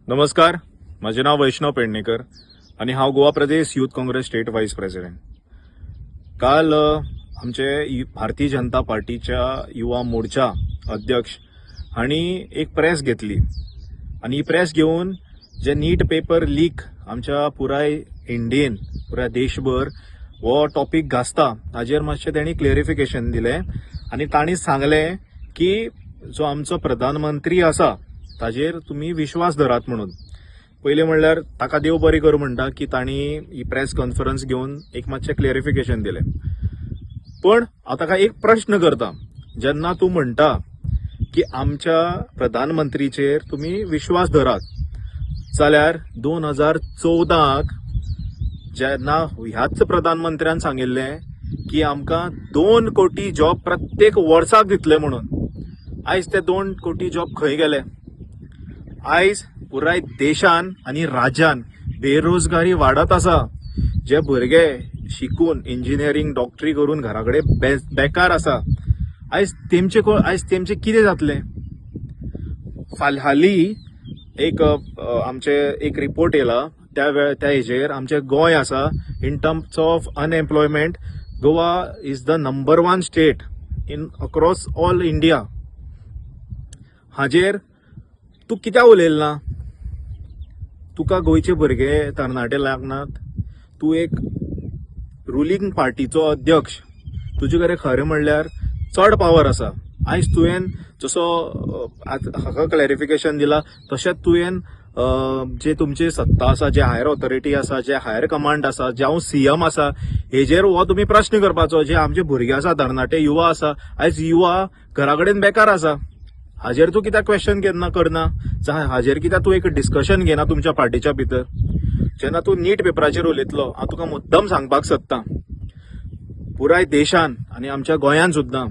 नमस्कार, म्हजें नांव वैष्णव पेडणेकर आनी हांव Goa Pradesh youth Congress state vice president. काल आमचे भारतीय जनता पार्टीच्या युवा मोर्चा अध्यक्ष हांणी एक प्रेस घेतली आनी ही प्रेस घेवन जे नीट पेपर लीक आमच्या पुराय इंडियेन, पुराय देशभर हो टॉपीक गाजता, ताजेर मातशें तेणी क्लेरिफिकेशन दिलें आनी तांणी सांगलें की जो आमचो प्रधानमंत्री आसा ताजेर तुमी विश्वास धरात म्हणून. पयलें म्हणल्यार ताका देव बरें करूं म्हणटा की तांणी ही प्रेस कॉन्फरन्स घेवन एक मातशें क्लेरिफिकेशन दिलें. पण हांव ताका एक प्रश्न करता, जेन्ना तूं म्हणटा की आमच्या प्रधानमंत्रीचेर तुमी विश्वास धरात, जाल्यार 2014 जेन्ना ह्याच प्रधानमंत्र्यान सांगिल्लें की आमकां 2 कोटी जॉब प्रत्येक वर्साक दितले म्हणून, आयज ते 2 कोटी जॉब खंय गेले? आयज पुराय देशान आनी राज्यान बेरोजगारी वाडत आसा. जे भुरगे शिकून इंजिनियरींग, डॉक्टरी करून घरा कडेन बेकार आसा, आयज तेमचे कितें जातलें? हाली एक आमचे एक रिपोर्ट येयला, त्या वेळ त्या हेजेर आमचें गोंय आसा, in terms of unemployment Goa is the number 1 state in across all India. हाजेर तूं कित्याक उलयलें ना? तुका गोंयचे भुरगे तरणाटे लागनात? तूं एक रुलींग पार्टीचो अध्यक्ष, तुजे कडेन खरें म्हणल्यार चड पावर आसा. आयज तुवें जसो हाका क्लॅरिफिकेशन दिलां, तशेंच तुवें जे तुमची सत्ता आसा, जे हायर ऑथॉरिटी आसा, जे हायर कमांड आसा, जावं सीएम आसा, हेजेर हो तुमी प्रश्न करपाचो. जे आमचे भुरगे आसा, तरणाटे युवा आसा, आयज युवा घरा कडेन बेकार आसा, हाजेर तूं कित्याक क्वेश्चन केन्ना करना? हाजेर कित्याक तूं एक डिस्कशन घेना तुमच्या पार्टीच्या भितर? जेन्ना तूं नीट पेपराचेर उलयतलो, हांव तुका मुद्दम सांगपाक सोदतां, पुराय देशान आनी आमच्या गोंयान सुद्दां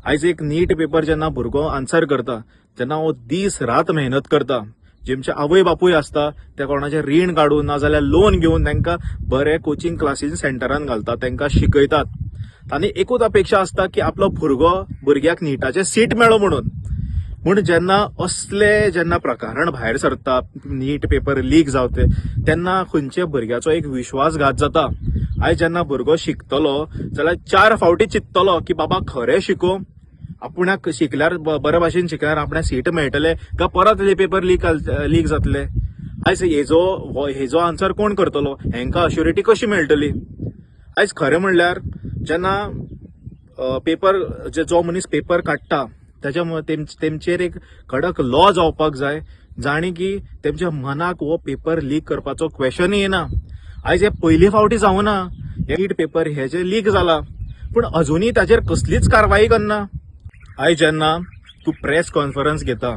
आयज एक नीट पेपर जेन्ना भुरगो आन्सर करता, तेन्ना हो दीस रात मेहनत करता. जेमचे आवय बापूय आसता ते कोणाचें रीण काडून नाजाल्यार लोन घेवन तांकां बरे कोचिंग क्लासीन सेंटरान घालता, तांकां शिकयतात आनी एकूच अपेक्षा आसता की आपलो भुरगो, भुरग्याक निटाचें सीट मेळो म्हणून. पूण जेन्ना असले जेन्ना प्रकरण भायर सरता, नीट पेपर लीक जावते, तेन्ना खंयच्या भुरग्याचो एक विश्वासघात जाता. आयज जेन्ना भुरगो शिकतलो जाल्यार 4 फावटी चिंततलो की बाबा खरें शिको, आपणाक शिकल्यार, बरे भाशेन शिकल्यार आपणाक सीट मेळटले काय परत हे पेपर लीक जातले? आयज हेजो आन्सर कोण करतलो? हेंकां अश्युरिटी कशी मेळटली? आयज खरें म्हणल्यार जेन्ना पेपर, जो मनीस पेपर काडटा तेच्या तेमचेर एक कडक लॉ जावपाक जाय, जाणी की तेमच्या मनाक हो पेपर लीक करपाचो क्वेश्चन येना. आयज हे पयली फावटी जावना हे नीट पेपर हे जे लीक जाला, पूण अजुनूय ताचेर कसलीच कारवाई करना. आयज जेन्ना तूं प्रेस कॉन्फरन्स घेता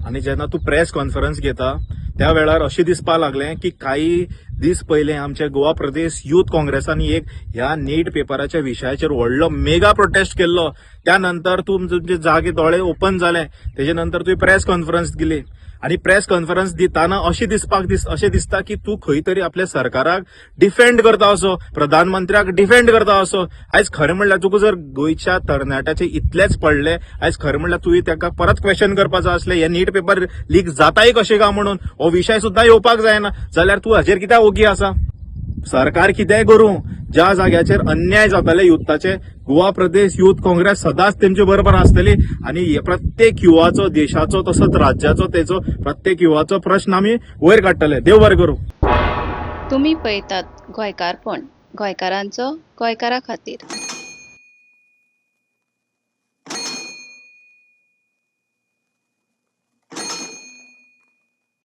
आनी जेन्ना तूं प्रेस कॉन्फरन्स घेता त्या वेळार अशें दिसपाक लागलें की काही दीस पयले आमच्या गोवा प्रदेश यूथ काँग्रेसांनी एक ह्या नीट पेपराच्या विशयाचेर व्हडलो मेगा प्रोटेस्ट केल्लो. त्या नंतर तूं तुमचे जागे दोळे ओपन जाले, तेजे नंतर तुवें प्रेस कॉन्फरन्स दिली आनी प्रेस कॉन्फरन्स दिताना अशें दिसता की तूं खंय तरी आपल्या सरकाराक डिफेंड करता असो, प्रधानमंत्र्याक डिफेंड करता असो. आयज खरें म्हणल्यार तुका जर गोंयच्या तरणाट्याचे इतलेच पडले, आयज खरें म्हणल्यार तुवें ताका परत क्वेश्चन करपाचो आसलें, हे नीट पेपर लीक जाताय कशें काय म्हणून हो विशय सुद्दां येवपाक जायना, जाल्यार तूं हाजेर कित्याक ओगी आसा? सरकार कितेंय करूं, ज्या जाग्याचेर अन्याय जाताले युथाचे, गोवा प्रदेश यूथ काँग्रेस सदांच तेमचे बरोबर आसतली आनी हे प्रत्येक युवाचो, देशाचो तसोच राज्याचो, तेचो प्रत्येक युवाचो प्रश्न आमी वयर काडटले. देव बरें करूं. तुमी पळयतात गोंयकारपण, गोंयकारांचो, गोंयकारा खातीर.